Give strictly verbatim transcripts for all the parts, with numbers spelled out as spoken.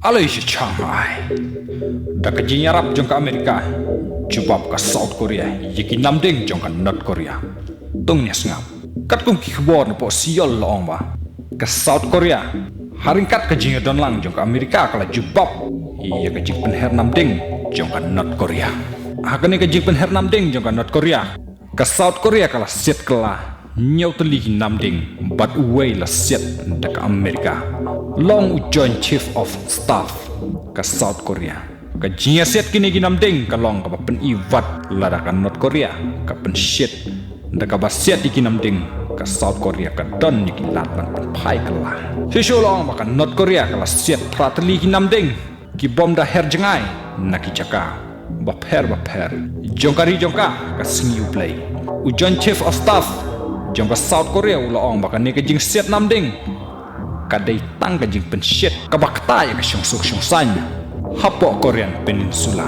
Aloi sha Shanghai. Da ka jingïarap jong ka Amerika, jubab ka South Korea ïa ki namding jong ka North Korea. Tang ne sngap, katkum ki khubor napoh Seoul la ong ba ka South Korea, ha ryngkat ka jingïadonlang jong ka Amerika, ka la jubab ïa ka jingpynher namding jong ka North Korea. Ha kane ka jingpynher namding jong ka North Korea, ka South Korea ka la siat kylla hynñiew tylli ki namding bad uwei la siat da ka Amerika. La ong u Joint Chief of Staff ka South Korea, ka jingïasiat kine ki namding ka long kaba pyni wat lada ka North Korea ka pynshit da kaba siat ïa ki namding, ka South Korea ka don ïa ki lad ban pynphai kylla. Shuh shuh la ong ba ka North Korea ka la siat phra tylli ki namding, ki bom da her jngai na ki jaka bapher bapher jong ka ri jong ka ha ka sngi U Blei. U Joint Chief of Staff jong ka South Korea u la ong ba kane ka jingsiat namding ka dei tang ka jingpynshit kaba ktah ïa ka shongsuk shongsaiñ hapoh Korean Peninsula.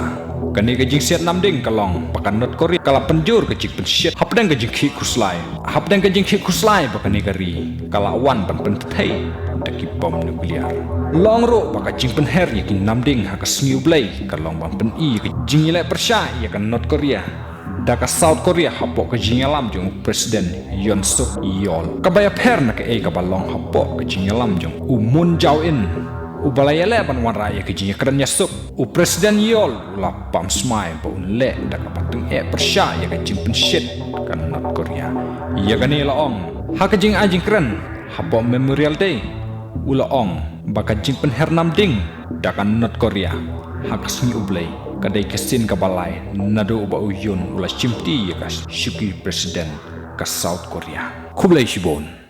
Kane ka jingsiat namding ka long ba ka North Korea ka la pynjur ka jingpynshit hapdeng ka jingkhih khuslai, hapdeng ka jingkhih khuslai ba kane ka ri ka la wan ban pynpthei da ki bom nuclear. La ong ruh ba ka jingpynher ïa ki namding ha ka sngi U Blei ka long ban pyni ïa ka jingïaleh pyrshah ïa ka North Korea da ka South Korea hapoh ka jingïalam jong u President Yoon Suk Yeol, kaba ïapher na kaei kaba long hapoh ka jingïalam jong u Moon Jae-in, uba la ïaleh ban wanrah ïa ka jingïakren ïasuk. U President Yeol u la pam smai ba un leh da kaba tyngeh pyrshah ïa ka jingpynshit ka North Korea. Ïa kane la ong, ha ka jingai jingkren hapoh Memorial Day, u la ong ba ka jingpynher namding da ka North Korea ha ka sngi U Blei ka dei ka sien kaba lai naduh ba u Yoon u la shimti ïa ka shuki President ka South Korea. Khublei shibun.